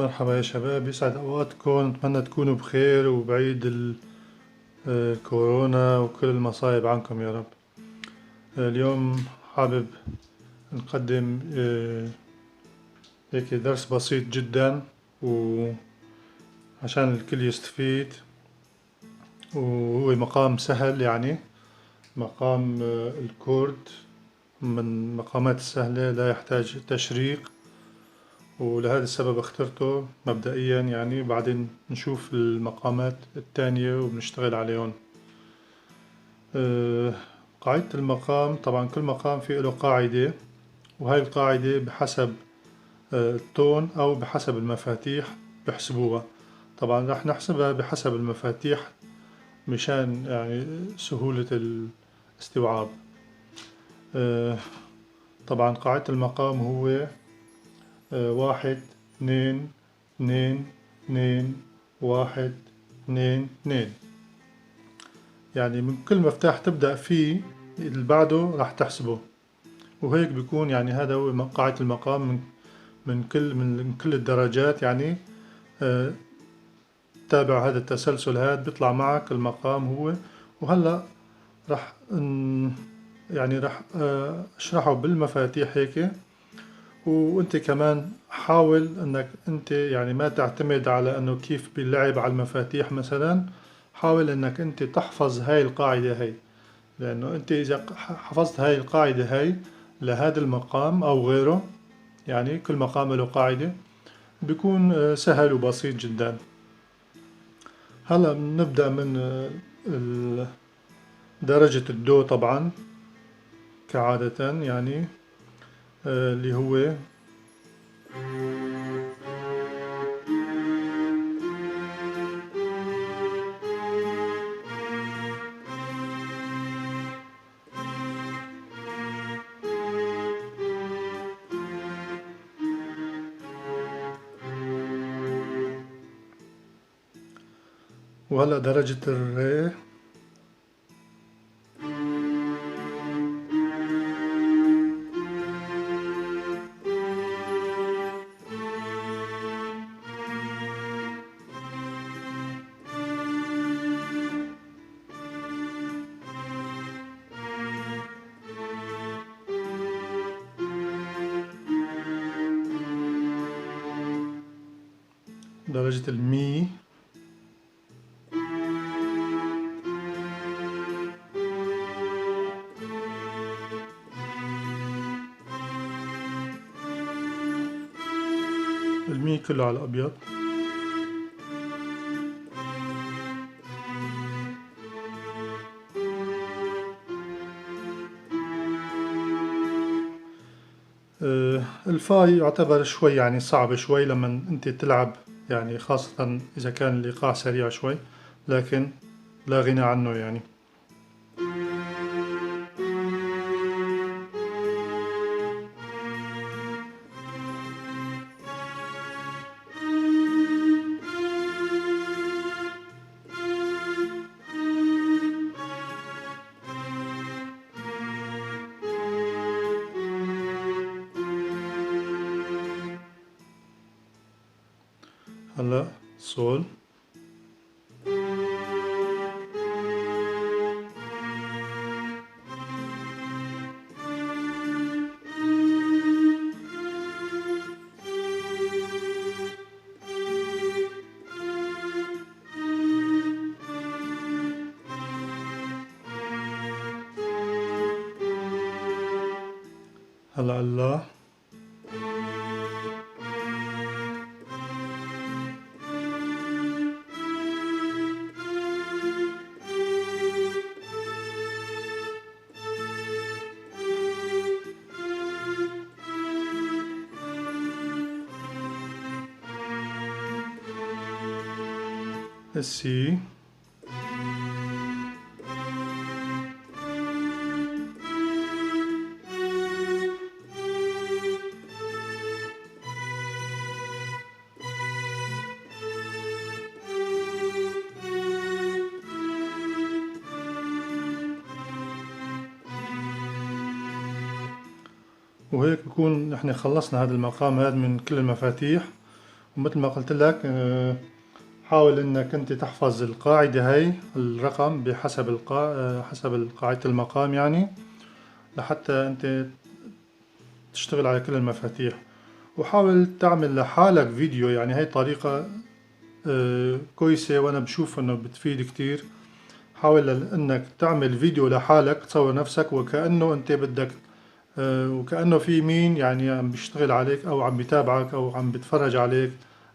مرحبا يا شباب، يسعد أوقاتكم. أتمنى تكونوا بخير وبعيد الكورونا وكل المصايب عنكم يا رب. اليوم حابب نقدم هيك درس بسيط جدا وعشان الكل يستفيد، وهو مقام سهل، يعني مقام الكرد من المقامات السهلة، لا يحتاج تشريق، ولهذا السبب اخترته مبدئيا، يعني بعدين نشوف المقامات الثانية وبنشتغل عليهم. قاعدة المقام، طبعا كل مقام في له قاعدة، وهاي القاعدة بحسب التون أو بحسب المفاتيح بحسبوها. طبعا رح نحسبها بحسب المفاتيح مشان يعني سهولة الاستيعاب. طبعا قاعدة المقام هو 1 2 2 2 1 2 2، يعني من كل مفتاح تبدأ فيه اللي بعده راح تحسبه، وهيك بيكون يعني هذا هو قاعدة المقام من كل الدرجات. يعني تابع هذا التسلسل، هذا بيطلع معك المقام هو. وهلا راح يعني راح اشرحه بالمفاتيح هيك، وانت كمان حاول انك انت يعني ما تعتمد على انه كيف بيلعب على المفاتيح مثلا، حاول انك انت تحفظ هاي القاعدة هاي، لانه انت اذا حفظت هاي القاعدة هاي لهذا المقام او غيره، يعني كل مقام له قاعدة، بيكون سهل وبسيط جدا. هلا بنبدأ من درجة الدو طبعا كعادة، يعني اللي هو وهلا درجة الري، درجة المي، المي كله على الأبيض. الفاي يعتبر شوي يعني صعب شوي لما انت تلعب، يعني خاصة إذا كان الإيقاع سريع شوي، لكن لا غنى عنه يعني. هلا سول، هلا اللا، السي، وهيك بكون نحن خلصنا هذا المقام هذا من كل المفاتيح. ومثل ما قلت لك حاول انك انت تحفظ القاعدة هاي الرقم بحسب حسب قاعدة المقام يعني لحتى انت تشتغل على كل المفاتيح. وحاول تعمل لحالك فيديو، يعني هاي طريقة كويسة وانا بشوف انه بتفيد كتير. حاول انك تعمل فيديو لحالك، تصور نفسك وكأنه انت بدك وكأنه في مين يعني عم بيشتغل عليك او عم بيتابعك او عم بيتفرج عليك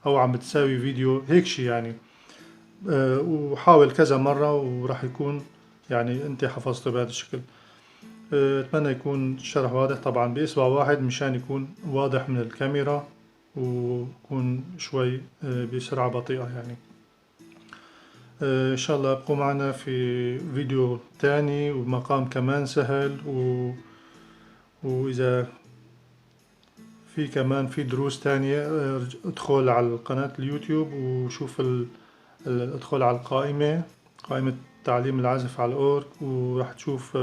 او عم بتساوي فيديو هيك شي يعني. وحاول كذا مرة وراح يكون يعني انت حفظته بهذا الشكل. اتمنى يكون الشرح واضح، طبعا باصبع واحد مشان يكون واضح من الكاميرا ويكون شوي بسرعة بطيئة يعني. ان شاء الله ابقوا معنا في فيديو تاني ومقام كمان سهل، وإذا في كمان في دروس تانية ادخل على القناة اليوتيوب وشوف ادخل على القائمة، قائمة تعليم العزف على الأورج، وراح تشوف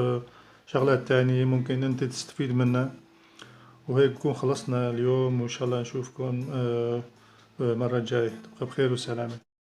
شغلات تانية ممكن انت تستفيد منها. وهيك بكون خلصنا اليوم، وإن شاء الله نشوفكم المرة الجاية. تبقى بخير وسلامة.